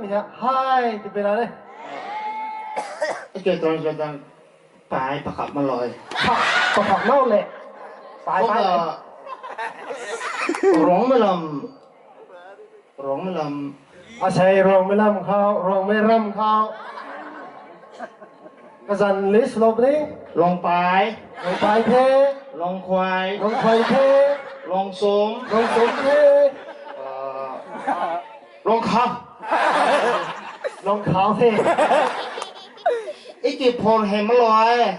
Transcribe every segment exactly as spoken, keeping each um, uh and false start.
Hai, tu pela le. Okay, translate tang. Pai pakhat maloi. Pakhat nau le. Pai, pai le. Rongmei lam. Rongmei lam. Asei Rongmei lam khou, Rongmei ram khou. Kazan list lou puni. Longpai. Longpai the. Longkhuai. Longkhuai the. Longsum. Longsum the. Ah, Longkhau. Longkhau the. Iki phone hei maloi.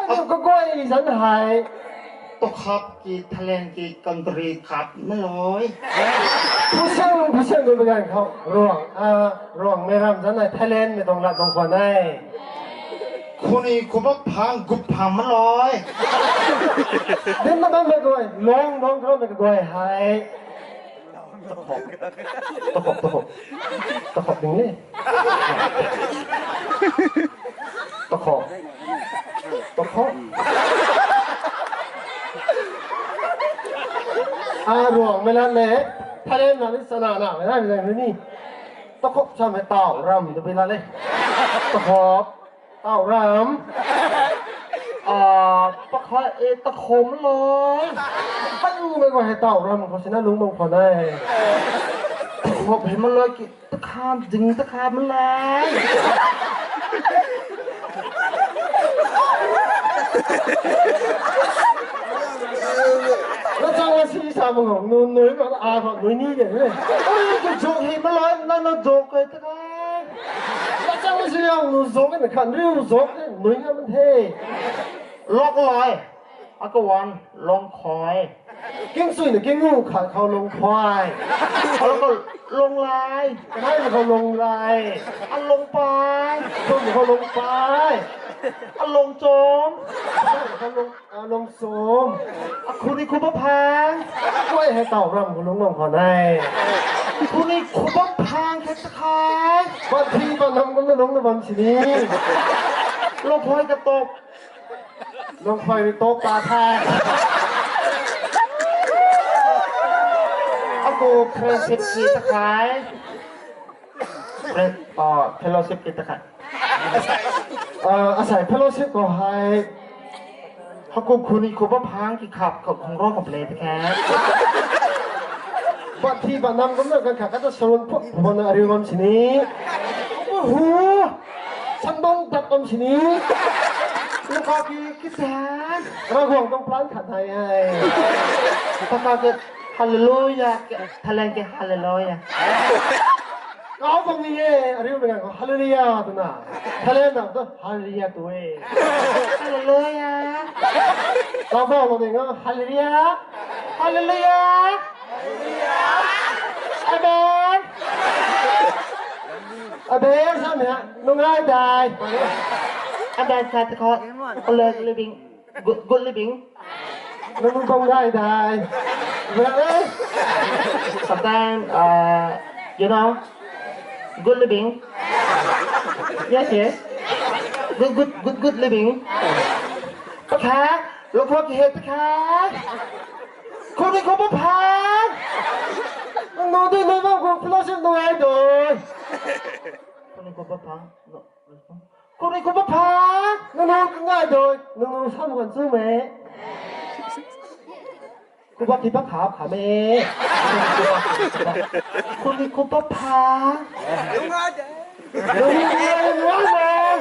Anu kaguay zan hei. Tokhap ki Thailand ki country khap maloi. Phusang, phusang gu bagan khou. Ruang, ah, Rongmei ram zan hei Thailand mei tuang lat tuang khwan e. Khuni khubak phang gup phang maloi. Din na bam mei guay, long long khou mei guay hei. Takhop. Takhop, takhop. Takhop ding e. Takhop. Takhop. Ah, Rongmei lat le. Thailand na ni sana na, na ni ni. Takhop sa mei tau ram tu bi la le. Takhop. Tau ram. Ah, pakhat e takhom loi. Pan mei ko hei tau ram khou sina lung bam khwan e. Takhop hei maloi ki takha ding takha malai. Na chang la si sa bang nu nui ma a ba nui ni de. Oi, ki jok hei maloi na na jok kai takha. Lachang si yang nu zong na khan riu zong nui nga man the. Lok lai. Aka wan long khoi. King sui na king nu khat khou long khoi. Alok long lai. Kanai na khou long lai. Along pai. Tung khou long pai. Along chom. Along A, long som. A, khuni khuba phang. Kuai hei tau ram khou lung bam khwan e. Khuni khuba phang khe ta khai. Ba thi ba nam kum na lung na bam sini. Long khoi ka top. Long khoi ri top ta khai. Aku friendship si ta khai. Friend, ah, fellowship ki ta khai. Ah, asei fellowship khou hei. Haku khuni khuba phang ki khap khou khong ro khou play ta khai. Ba thi ba nam kum na kan kha kata salon phu phu na ariu bam sini. Hu. Sandong tat bam sini. Luka ki ki tan. Ravguangc tuang plan khat nai e. Taka ke hallelujah. Thailand ke hallelujah. Kau bam ni e, ariu mei ganv khou hallelujah twna. Thailand na tu hallelujah tu e. Hallelujah. Kau bam ni nga hallelujah. Hallelujah. Amen. Amen sa mei ha, nungai dai. Amen sa ta khou. Good living. Good, good living. Nang bam gai dai. Brother. Sometimes, uh, you know, good living. Yes, yes. Good, good, good, good living. Pakha, lok lok he pakha. Khuni khuba phang. Nang nang dui nang bam khou fellowship nang ai doi. Khuni khuba phang. No. Khuni khuba phang. Nang nang ngai doi. Nang nang sam kan chu me. Khuba ki pakha kha me. Khuni khuba phang. Nang nang ngai doi.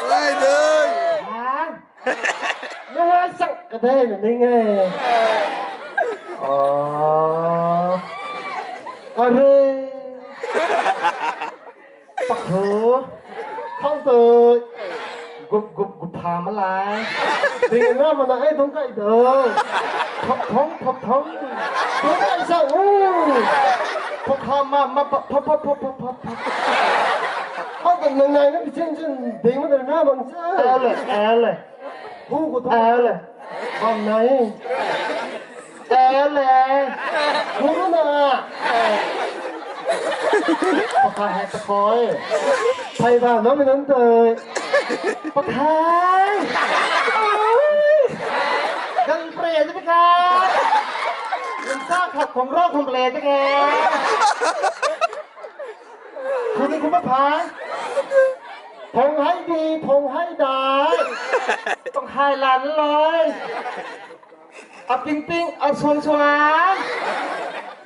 Ngai doi. Phang. Nang ngai sak ka dei na ning e. Oh. Are. Pakhu. Khang tui. Gup gup gup pha malai. Ding na mana ai dong kai do. Thop thong thop thong. Dong kai sa u. Pakha ma ma pa pa pa pa pa pa. Hau kan nang nai na bi chen chen ding ma na bang sa. Ale ale. Hu ko thop. Ale. Bam nai. Tele. Hu na. Pakha hei ta khoi. Phai ba na mi nan tei. Pakha. Gan pre de pakha. Gan sa kha khong ro khong le de ke. Khuni kumba phai. Thong hai di, thong hai dai. Thong hai lan loi. A ping ping, a suang suang.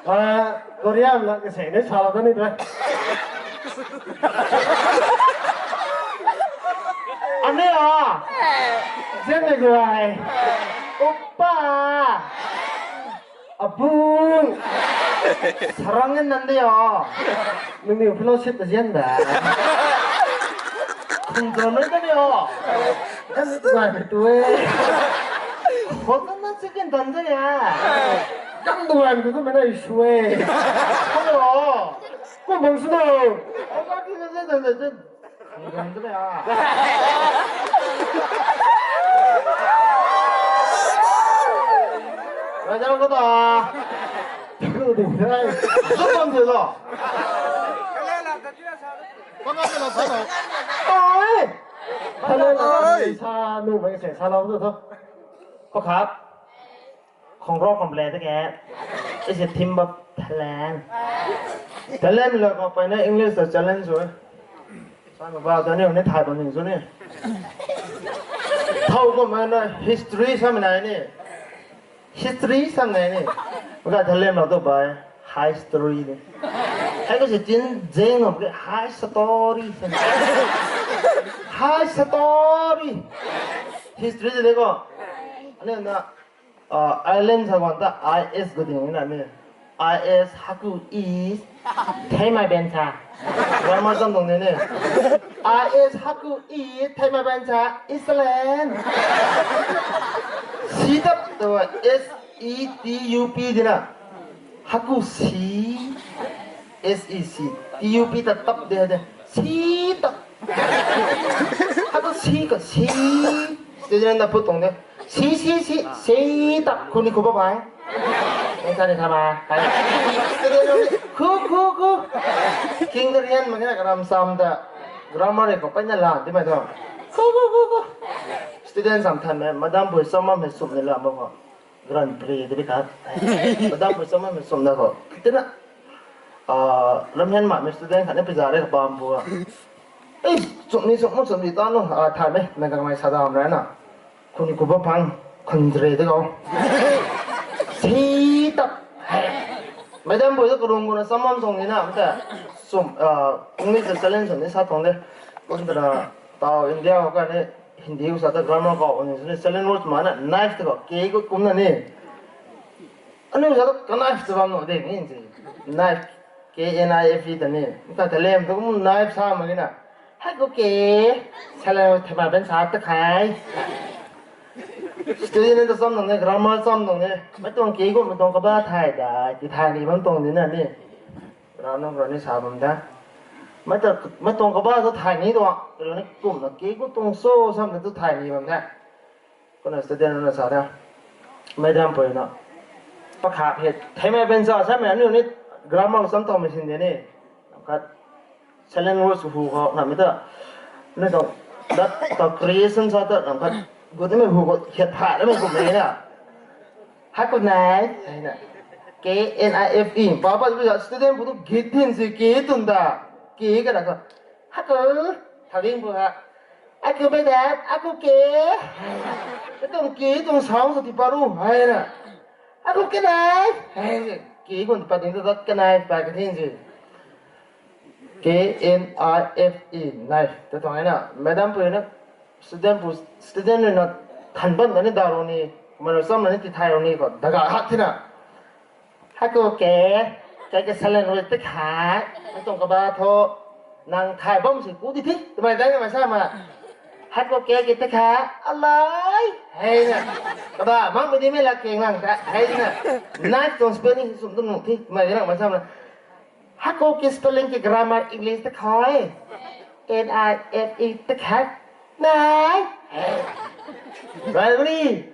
Ah, Korean na kasi ni sala tani tu. Ani ah. Jen ni guay. Uppa. Abung. Sarang ngan nan de o. Nung ni fellowship ta zian da. Khung zon nai ta ni o. Kan tu ngai tu e. Khou kan na chicken tan de ya. Kan tu ngai tu tu mana isu e. Hello. Kum bang su no. Kan tu na zan zan zan. Pakhat. Khongrok kham le ta ke. Isi thim bap thalang. Thalang la ko pai na English ta challenge sw e. Sa ma ba ta ni ni thai bam ning sw ni. Thau ko ma na history sa ma nai ni. History sa nai ni. Ga thalang la tu bai high story ni. Hei ko si tin jeng ngam ke high story sa. High story. History de ko. Ani na Ah, island sa guang ta I S gu ding na ni. I S haku is. Thei mai ben sa. Grammar zam dong ni ni. I S haku is. Thei mai ben sa. Island. Setup tu S E T U P di na. Haku si. S E C. T U P ta tap de de. Setup. Haku si ka si. Student na put tong de. Si, si, si, si, tak, khuni kuba bai. Nang sa ni sa bai. Hai. Student nunc ni, khu, khu, khu. King Darian mak na karam sam ta. Grammar ko pai na la, di mai tu. Khu, khu, khu, khu. Student sam than me, madam pui samam he sum ni la mo ko. Grand Prix di bi khat. Madam pui samam he sum na ko. Tina. Ah, ram hian ma me student khat ni pizza re ka bam pua. Ei, chum ni chum, chum ni ta nu, ah, thai me, na ka mai sa dam ra na. Khuni kuba phang, khundre de ko. Si tap. Madam boy to kurung kuna samam song ni na, mata. Sum, ah, English challenge ni sa tong de. Kun ta na, tau India ho ka ni, Hindi ko sa ta grammar ko, ni challenge words ma na, knife to ko, ke ko kum na ni. Anu sa ta ka knife to bam no de ni si. Knife, K N I F E ta ni. Mata thalem to kum knife sa ma ni na. Hai ko ke, sala thema ben sa ta khai. Student ta sam nang ne, grammar sam nang ne. Mai tuang ke ko, mai tuang kaba thai da, ki thai ni bam tuang ni na ni. Rau nang rau ni sa bam da. Mai ta, mai tuang kaba tu thai ni tuang. Rau ni kum na ke ko tuang so sam na tu thai ni bam da. Kuna student na sa da. Madam pui na. Pakhat he. Thei mai ben sa, sa mai anu ni grammar sam tau machine de ni. Khat challenge words hu ko na mi ta. Ni to. That the creation sa ta na khat. Gu ni hu ko het pha na mi kum ni na. Haku nai. Hai na. K N I F E. Papa tu student pu tu git din si ke tun da. Ke ka na ko. Haku. Thaling pu ha. Aku madam, aku ke. Katuang ke tuang sound sa ti paru, hai na. Aku kanai. Hai, ke kun pa ding ta kanai pa ka thing si. K N I F E, knife. Ta tuang hai na. Madam pu na, student pu, student na than ban na ni da ro ni, mana sam na ni ti thai ro ni ko, daga hat thi na. Haku ke, ke ke salen rui tikha, na tuang kaba tho, nang thai bam si ku di thi, twmei dai na mai sa ma. Haku ke ke tikha, alai, hei na. Kaba, mang bidi me la keng lang ta, hei na. Knife tuang spelling sum tu nu thi, twmei dai na mai sa ma. Haku ke spelling ke grammar English tikha e. N I F E tikha. Nai. Right, buddy?